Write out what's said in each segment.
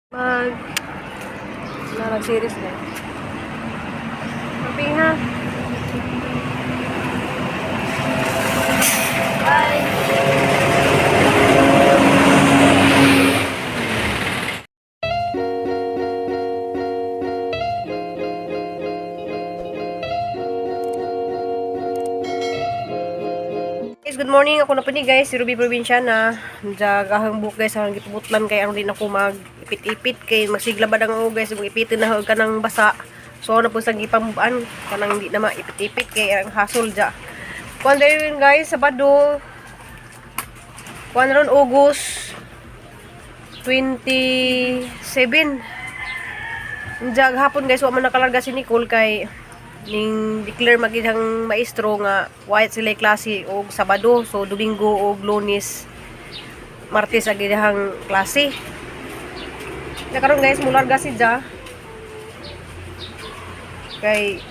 Mag na nag-series na. Happy ha. Bye. Guys, good morning. Ako na po ni guys, si Ruby Provinciana. Diyan buhok guys, ang gipubutlan kay aron din ako mag-ipit-ipit kay masigla ba ang ako guys, kung ipitin na ka ng basa. So ano po sa gipambuan kanang di na maipit-ipit kay ang hasol dya. Kuan yun guys, Sabado. Kuan ron August 27. Diyan hapon guys, wa man nakalarga si Nicole kay ning declare magid ang maestro nga white sila klase og Sabado, so Domingo og Lunes, Martes ang ilahang klase. Nakaron guys, mularga si Ja kay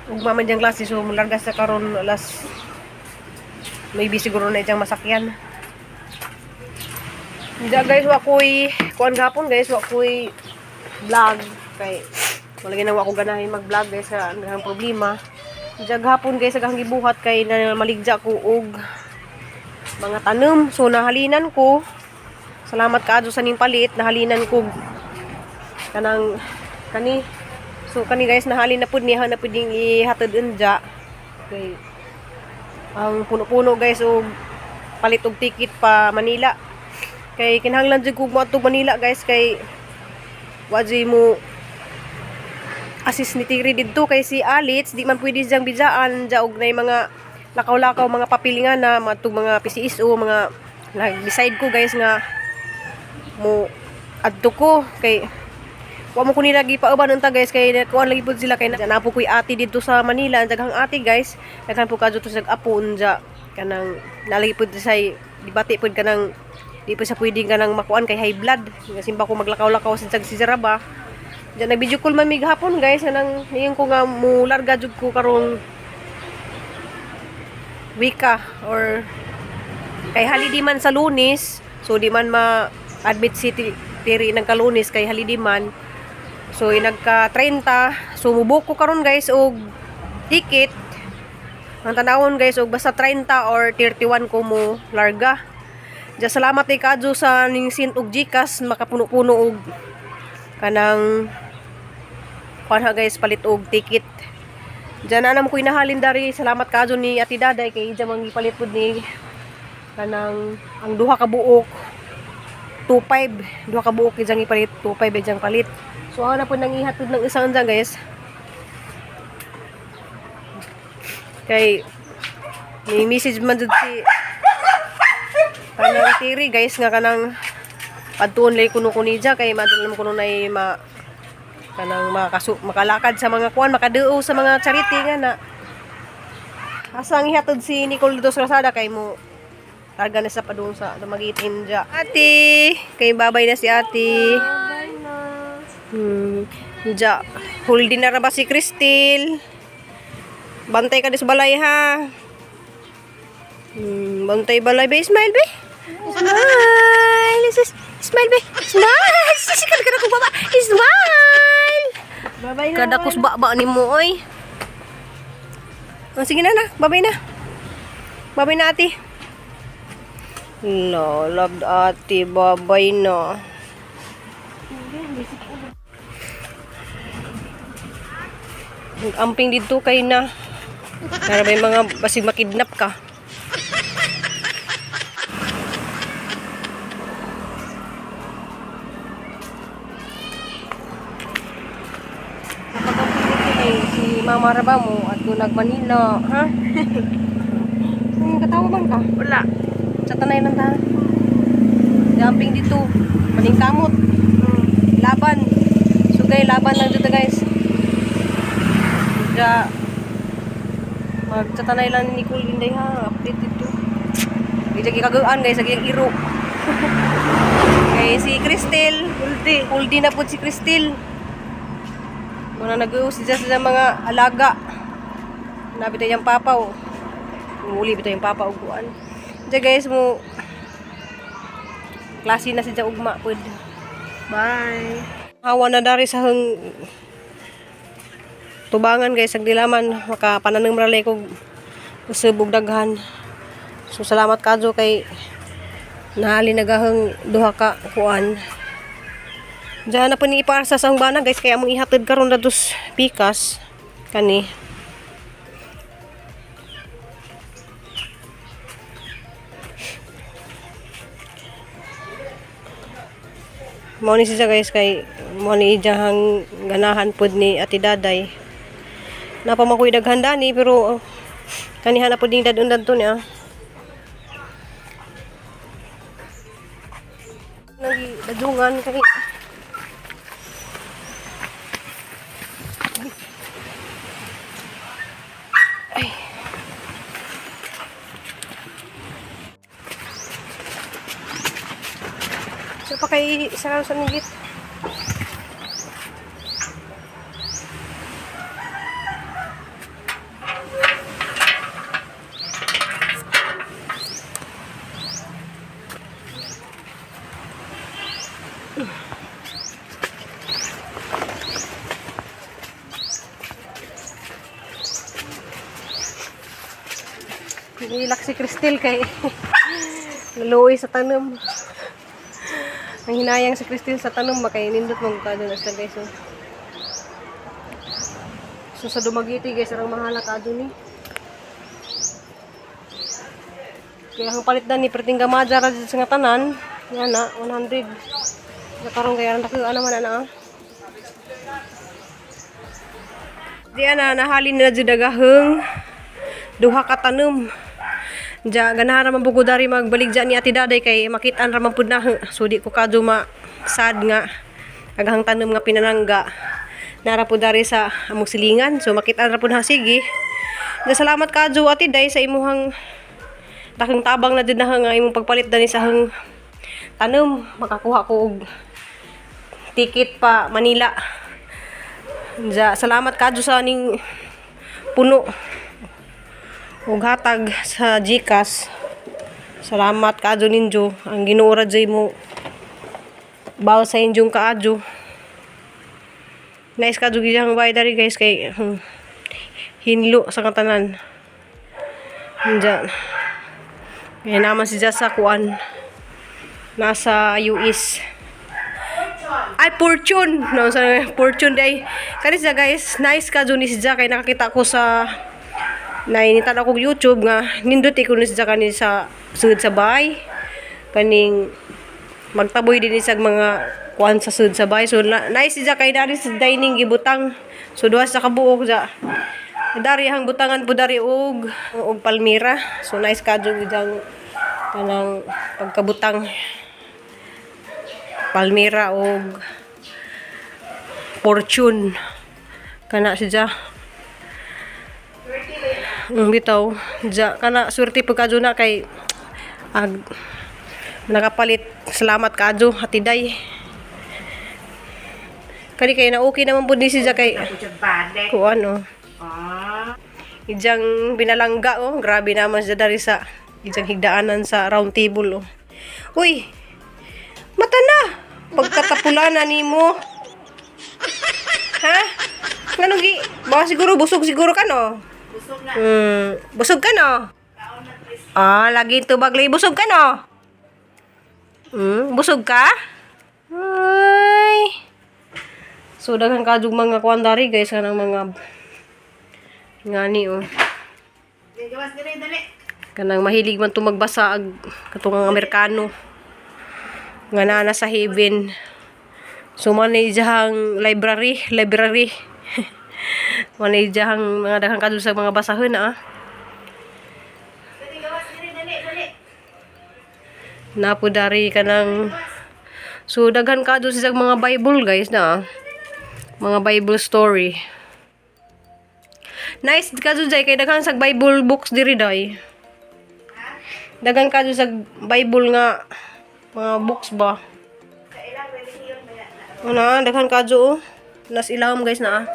ugma man diyang klase, so mularga sa karon alas maybe siguro na iyang masakyan. Ja guys, wa ko'y kuan gapon guys, wa ko'y vlog kay wala ginawa ko ganahin mag-vlog guys sa ang problema. Diyan hapon guys, agang gibuhat kay na maligja ko og mga tanom. So nahalinan ko. Salamat kaadto sa ning palit, nahalinan ko kanang kani. So kani guys, nahalin na pud niya na pud ning ihatod unja. Kay ang puno-puno guys og palit og ticket pa Manila. Kay kinahanglan jud ko moadto Manila guys kay wa jud mo assist ni Tiri didto kay si Alitz di man pwede siyang bidjaan ja og nay mga lakaw-lakaw mga papilingan na mga tug mga PCSO mga nag-decide ko guys nga mo adto ko kay wa mo ko nila gipauban unta guys kay kuan lagi pud sila kay napo ko'y ate didto sa Manila, ang daghang ate guys, daghan pud kadto sa apo unja kanang nalagi pud sa dibati pud kanang di pa sa pwede kanang makuan kay high blood nga simba ko maglakaw-lakaw sa si Jaraba. Diyan nag-video call man mi gahapon guys kanang niyon ko nga mularga jud ko karong wika or kay holiday man sa Lunes, so di man ma-admit si Tiri ng kalunes kay holiday man. So nagka 30, so mubook ko karon guys og ticket. Ang tanawon guys og basta 30 or 31 ko mo larga. Diyan salamat kay kadyo sa ning sent og GCash makapuno-puno og kanang kuan ha guys palit og ticket. Diyan na naman ko inahalin dari. Salamat kadyo ni Ate Daday kay diyan mangipalit pud ni kanang ang duha ka buok 25, duha ka buok ijang ipalit 25 ijang palit. So ana po nang ihatod ng isang dyan guys. Kay may message man jud si kanang Tiri guys nga kanang padtuon lay kuno ko niya kay madal naman kuno nay ma kanang makasu makalakad sa mga kuan makaduo sa mga charity nga na asa ang ihatod si Nicole dito sa Lazada kay mo targa na sa padung sa Dumaguete dya. Ate, kay babay na si ate. Bye na. Dya. Huli na ra ba si Cristel? Bantay ka di sa balay ha. Bantay balay ba? Smile ba? Smile! Smile ba? Smile! Sisikal ka na kong baba. Smile! Bye-bye na. Kada kus baba ni mo oy. Oh, sige na na, babay na. Babay na ate. No, loved ate, babay na. Amping dito kay na. Para may mga basig makidnap ka. Napagamping dito kay si Mama Raba mo at doon nag Manila, ha? Ay, katawa man ka? Wala. Sa tanay lang ta. Jumping dito. Maningkamot. Laban. Sugay, laban lang dito guys. Diya. Magtatanay lang ni Nicole Inday ha. Update dito. Hindi siya gikaguan guys. Lagi ang iro. Kay si Cristel. Ulti. Uldi na po si Cristel. Muna nag-uus siya sa mga alaga. Nabi tayo yung papa oh. Muli bitaw yung papa uguan. Diya guys mo klase na siya ugma pud. Bye. Hawa na dari sa hang tubangan guys, ag dilaman makapananong ralay kog usab og daghan. So salamat kadyo kay nahali nagahang duha ka kuan. Diyan na po ni iparsa sa bana guys, kaya among ihatid karon na dos pikas kani. Mao ni siya guys kay mao ni ijahang ganahan pod ni Ate Daday. Napa man ko'y daghan dani pero kanihan na pod ning dadon dadto niya. Nagi dadungan kay. Ay. So pa kay isa lang sa nigit. Nilak si Cristel kay naluoy sa tanom. Ang hinayang si Cristel sa tanom ba kay nindot mong kado na siya guys. Oh. So sa Dumaguete guys, arang mahala kado ni. Kaya ang palit na ni perting gamaja ra sa nga tanan, yan na 100. Sa karon kaya ang dako ana man ana. Ah. Di ana nahalin na jud dagaheng duha ka tanom. Diya, ganahan ra man pud ko dari magbaligya ni Ate Daday kay makitaan ra man pud na. So di ko kadyo ma sad nga aghang tanom nga pinanangga. Nara po dari sa among silingan. So makitaan ra pud na sige. Diya, salamat kadyo Ate Day sa imuhang dakong tabang na jud na nga imong pagpalit dani sa hang tanom makakuha ko og ticket pa Manila. Diya, salamat kadyo sa ning puno ug hatag sa GCash. Salamat kaadyo ninyo. Ang Ginoo ra jay mo baw sa inyong kaadyo. Nice kaadyo giyang bay dari guys kay hinlo sa katanan. Diyan. Kaya naman si Jasa kuan nasa US. Ay, Fortune! No, sa Fortune day. Kani siya guys, nice ka ni siya kay nakakita ko sa nainitan ako og YouTube nga nindot ko ni siya kani sa sud sa bay. Kaning magtaboy din sa mga kuan sa sud sa bay. So na, nice siya kay dari sa dining gibutang. So duha sa kabuok ja. Dari ang butangan po dari og og palmira. So nice ka jud jang kanang pagkabutang palmira og fortune kana siya. Bitaw ja kana swerte pud kadyo na kay ag nakapalit. Salamat kaadyo Ate Day. Kani kay na okay naman pud ni siya kay kuan oh. Ijang binalangga oh, grabe naman siya dari sa ijang higdaanan sa round table oh. Uy. Mata na. Pagkatapulana nimo. Ha? Nganong gi? Baka siguro busog siguro ka no? Busog na. Busog ka no? Ah, lagi tubag lagi busog ka no? Busog ka? Ay. So daghan ka jug mga kuan dari guys kanang mga ngani oh. Gawas dali dali. Kanang mahilig man to magbasa ag katong Amerikano nga naa na sa heaven. So man ni ijahang library, library. Man ni ijahang mga daghan kadto sa mga basahon ah. Dali gawas dali dali dali. Napo dari kanang. So daghan kadto sa mga Bible guys na ah. Mga Bible story. Nice kadto jay kay daghan sa Bible books diri day. Daghan kadto sa Bible nga mga books ba. Sa ilang relihiyon ba yan? Ano, daghan kadyo oh. Nas ilawom guys na ah.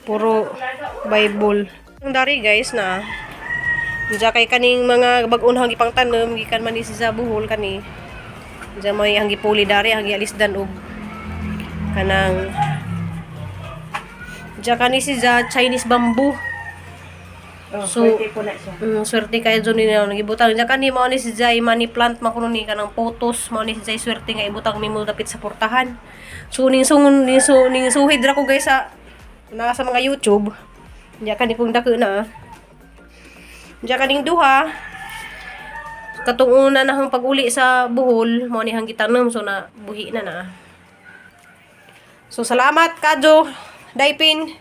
Puro Bible. Ang dari guys na ah. Diya kay kaning mga bag-on hang ipang tanom gikan man ni sa Bohol kani. Diya may ang gipuli dari ang gialisdan og kanang diya kani si ja Chinese bamboo. Oh, So, swerte po na siya. Swerte kayo dyan nila nagibutang. Diyan kani mao ni si Jai money plant makuno ni kanang potos mao ni si Jai swerte nga ibutang nimo dapit sa portahan. So ning sungon ning su ning suhid ra ko guys sa na sa mga YouTube. Diyan kani pong dako na. Diyan kaning duha. Katong una na hang pag-uli sa Bohol, mao ni hang gitanom so na buhi na na. So salamat kadyo Daipin.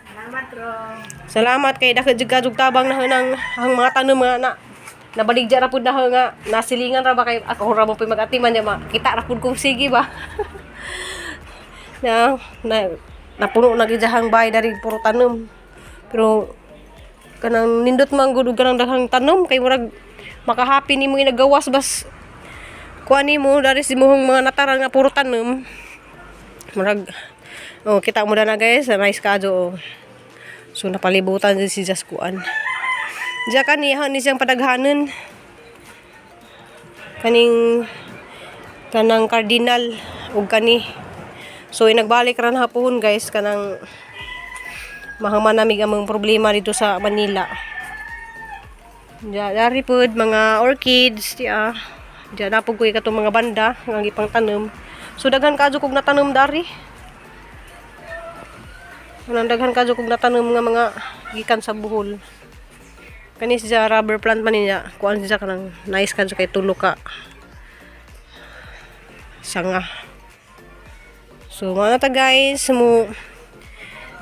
Salamat, Ro. Salamat kay dako jud kadyo tabang na nang ang mga tanom nga na nabaligya ra pud na nga nasilingan ra ba kay ako ra mo pud magatiman niya makita ra pud kung sige ba. Na, na napuno na gid ang bahay dari puro tanom. Pero kanang nindot man gud og kanang daghang tanom kay murag makahappy nimo inagawas bas kuan nimo dari si imong mga natarang nga puro tanom. Murag oh kita mo na guys, nice kadyo oh. So napalibutan din si Jaskuan. Diya kani ni siyang padaghanon. Kaning kanang cardinal ug kani. So inagbalik ra na hapon guys kanang mahamanamig ang mga problema dito sa Manila. Diya dari pod mga orchids diya. Diya napog ko katong mga banda nga gipang tanom. So daghan kadyo kog natanom dari. Unang daghan kadyo kog natanom nga mga gikan sa Bohol. Kani siya rubber plant man niya. Kuan siya kanang nice kadyo kay tulo ka. Sanga. So mga ta guys, mo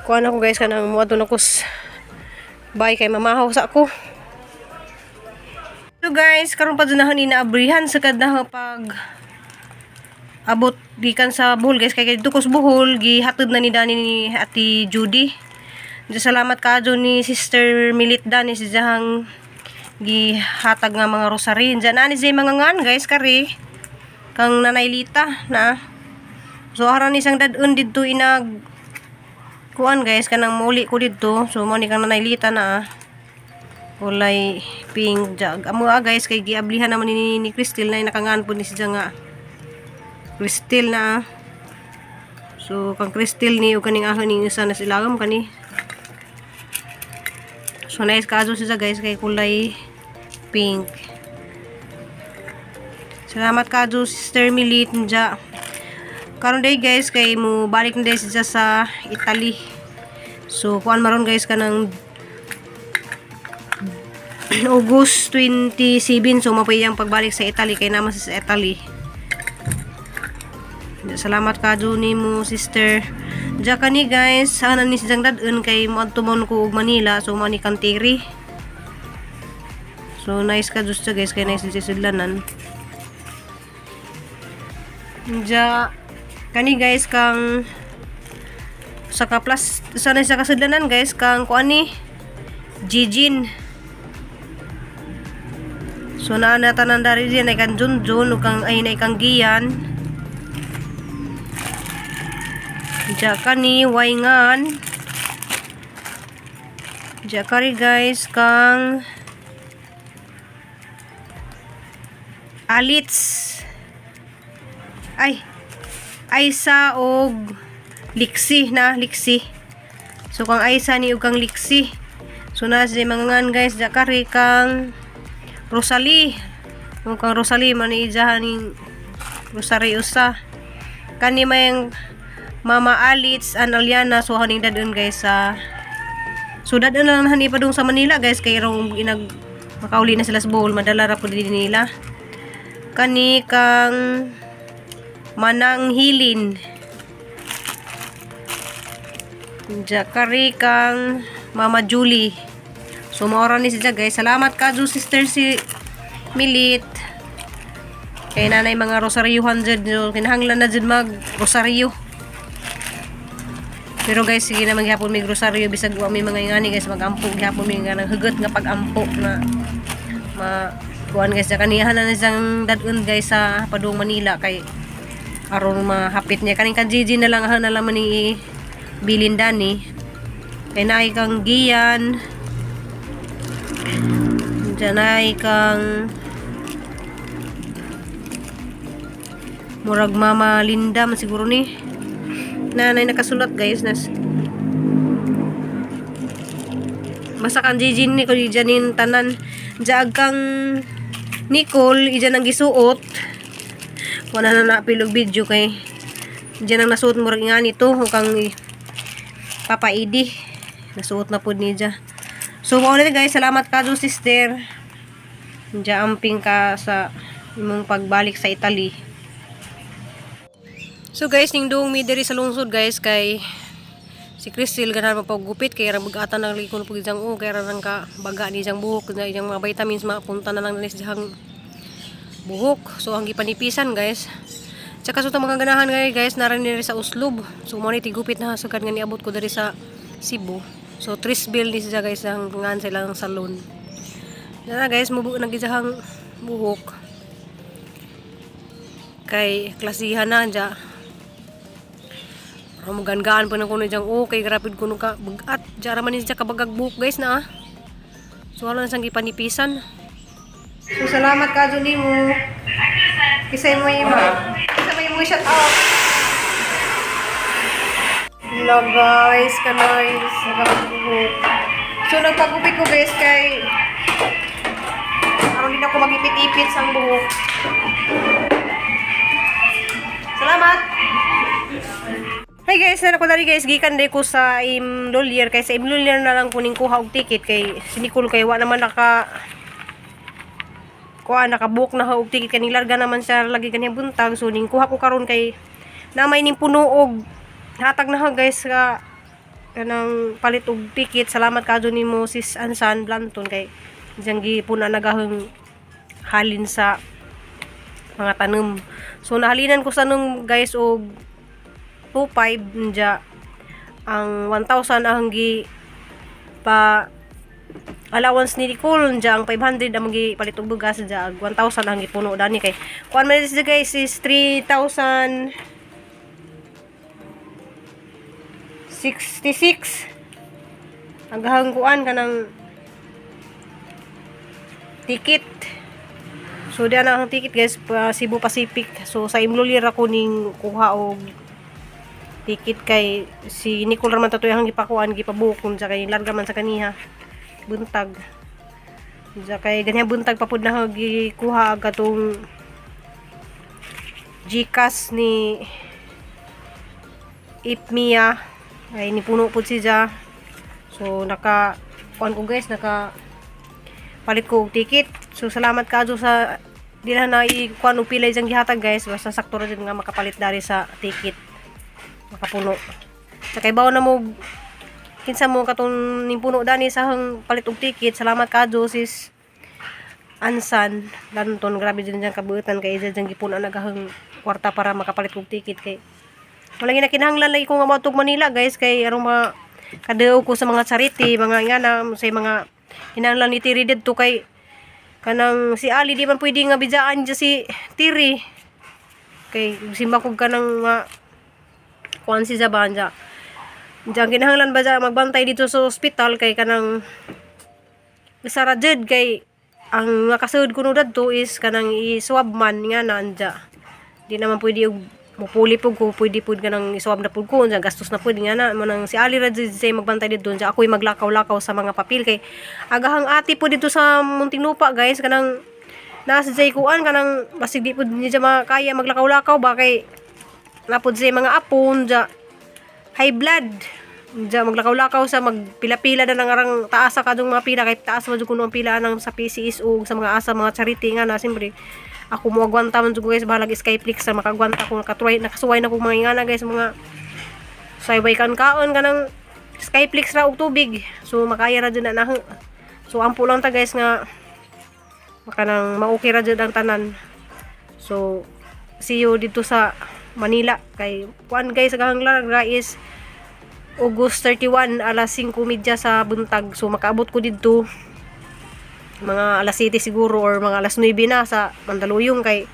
kuan ako guys kanang moadto na ko bye kay mamahaw sa ako. So guys, karon pa dyan na inaabrihan sa kad na pag abot gikan sa Bohol guys kay didto ko sa Bohol gihatod na ni Dani ni Ate Judy. Diyan salamat kaadyo ni Sister Milit Dani si jahang gihatag nga mga rosary. Diyan ani siya mga ngan guys kari kang Nanay Lita na. So aran isang dadun didto inag kuan guys kanang muli ko didto. So mo ni kang Nanay Lita na kulay pink jag. Amo ah, guys kay giablihan naman ni Crystal na nakangan po ni siya nga Crystal na. So kang Crystal ni ug kaning ahon ning isa na silagam kani. So nice kaso siya guys kay kulay pink. Salamat kadyo Sister Milit nja. Karon day guys kay mo balik na day siya sa Italy. So kuan maron guys kanang August 27, so mapay iyang pagbalik sa Italy kay naman sa Italy. Salamat kadyo nimo sister. Diya kani guys, sana ni siyang dadun kay moadto man ko og Manila, so man ni kantiri. So nice ka siya guys kay nice siya sudlanan. Diya kani guys kang sa ka plus sana siya kasudlanan guys kang kuan ni Jijin. So naa na tanan dari diyan ay kang Junjun ug kang ay na kang Gian. Diya kani Waingan. Diya kari guys kang Alits. Ay Aisa og Liksi na Liksi. So kang Aisa ni ug kang Liksi. So na siya mga ngan guys diya kari kang Rosalie. Ug kang Rosalie man ijahan ning Rosary usa. Kani mayang Mama Alits and Aliana so haning dadun guys sa so dadun na lang hani padung sa Manila guys kay rong inag makauli na sila sa Bohol madala ra pud din nila. Kani kang Manang Hilin. Jakari kang Mama Julie. So maora ni siya guys. Salamat ka sister si Milit. Kay nanay mga rosaryuhan jud so, kinahanglan na jud mag rosaryo. Pero guys, sige na maghapon may rosaryo bisag wa may mga ingani guys magampo gihapon may nga hugot nga pagampo nga ma kuan guys kaniyahan na siyang dadun guys sa padung Manila kay aron mahapit niya kaning kan Gigi na lang na lang man ni bilin dani kay naay kang Gian. Diyan kang murag Mama Linda man siguro ni. Nanay nakasulat, guys, nas basta kang Jijin ni ko Janin tanan jaag kang Nicole ijan ang gisuot. Wala na napilog video kay diyan ang nasuot, murag nga nito o kang Papa Idi nasuot na pud niya. So mao na, guys. Salamat ka sister. Diya amping ka sa imong pagbalik sa Italy. So guys, ning duong mi diri sa lungsod, guys, kay si Crystal ganahan magpagupit kay ra magatan ang likon pug ijang o kay ra nang ka baga ni ijang buhok na ijang mga vitamins mapunta na lang ni ijang buhok. So ang gipanipisan, guys. Tsaka sa mga ganahan guys, guys naran diri sa Oslob. So mo ni tigupit na sugad nga niabot ko diri sa Cebu. So Tris bill ni siya, guys, ang ngan sa ilang salon. Na guys, mubuo nang gijahang buhok. Kay klasihan na dya. Pero magangaan pa na kuno diyang okay, grapid kuno ka bagat. Diya raman ni siya kabagag buhok, guys, na ah. So wala na siyang gipanipisan. So salamat ka nimo. Kisay mo yung Kisay mo yung shout out. Hello guys, kanoys, nagpagupit. So nagpagupit ko, guys, kay aron din ako magipit-ipit sa buhok. Salamat! Hey guys, na ko dali, guys, gikan day ko sa M Lhuillier kay sa M Lhuillier na lang kuning kuha og ticket kay si Nicole kay wa naman naka kuha, nakabook na og ticket kaning larga naman siya lagi kaniyang buntag. So ning kuha ko karon kay namay ning puno og hatag na ha, guys, ka kanang palit og ticket. Salamat kadto nimo, Sis Ansan Blanton, kay diyang gipuna nagahong halin sa mga tanom. So nahalinan ko sa nung, guys, og 2.5 dya ang 1,000 ang gi pa allowance ni Nicole dya, ang 500 ang gi palit og bugas dya, ag 1,000 ang gipuno dani kay kuan man siya, guys, is 3,066 ang gahang kuan kanang ticket. So diyan ang ticket, guys, pa Cebu Pacific. So sa M Lhuillier ako ning kuha og ticket kay si Nicole raman tatoy ang gipakuan, gipabook kung sa kay larga man sa kaniha buntag. Sa kay ganyan buntag pa pud na gikuha katong GCash ni Ipmia ay nipuno pud siya. So naka kuan ko, guys, naka palit ko og ticket. So salamat kaadto sa di na i kuan og pilay diyang gihatag, guys, basta sakto ra jud nga makapalit dari sa ticket, makapuno. Sa kay bawo na mo kinsa mo katong nimpuno dani sa hang palit og ticket. Salamat kaadto, Sis Ansan Lanton. Grabe din diyang kabuutan kay iya diyang gipuno nagahang kwarta para makapalit og ticket kay wala gina kinahanglan lagi ko nga moadtog Manila, guys, kay aron ma kadeo ko sa mga charity, mga ingana sa mga kinahanglan ni Tiri didto kay kanang si Ali di man pwede nga bidjaan dya si Tiri kay simba kog kanang nga kuan si Zaban dya. Diyan kinahanglan ba dya magbantay dito sa ospital kay kanang sara jud kay ang nakasud kuno dadto is kanang i-swab man nga na anja. Di naman pwede og mupuli pud ko, pwede pud kanang i-swab na pud ko anja, gastos na pud nga na mo nang si Ali ra jud say magbantay didto anja, ako'y maglakaw-lakaw sa mga papel kay agahang ati pud dito sa Muntinlupa, guys, kanang nasa jay kuan kanang basig di pud niya makaya maglakaw-lakaw ba kay napud say mga apon dya, high blood dya, maglakaw-lakaw sa magpila-pila na lang arang taas sa kadong mga pila kay taas man jud kuno ang pila nang sa PCSO ug sa mga asa mga charity nga na. Siyempre ako mo agwanta man jud, guys, bahalag Skyflix sa makagwanta ko, nakatry nakasuway na ko mga ingana, guys, mga saybay kan kaon kanang Skyflix ra og tubig. So makaya ra jud na na. So ampo lang ta, guys, nga makanang maokay ra jud ang tanan. So see you dito sa Manila kay kuan, guys, ang larga is August 31, alas 5:30 sa buntag. So makaabot ko didto mga alas 7 siguro or mga alas 9 na sa Mandaluyong kay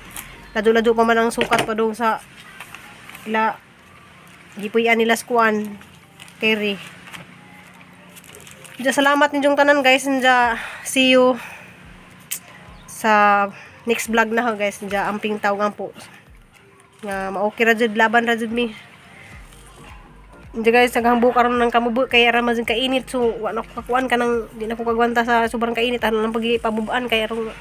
lado-lado pa man ang sukat pa dong sa ila gipuy-an nila sa kuan Terry. Diya, salamat ninyong tanan, guys. Diya, see you. Sa next vlog na ho, guys. Diya amping tawag po nga ma-okay ra jud, laban ra jud mi. Hindi guys, naghambok karon ng kamubo kay ara man jud kainit, so wa na ko kakuan kanang di na ko kagwanta sa sobrang kainit. Ano lang pag pabubaan kay aron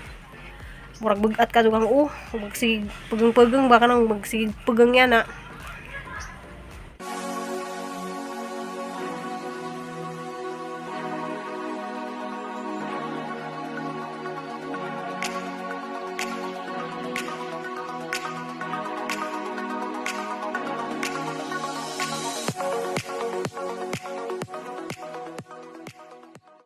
murag bugat ka dugang magsig pugong-pugong ba, kanang magsig pugong yan na.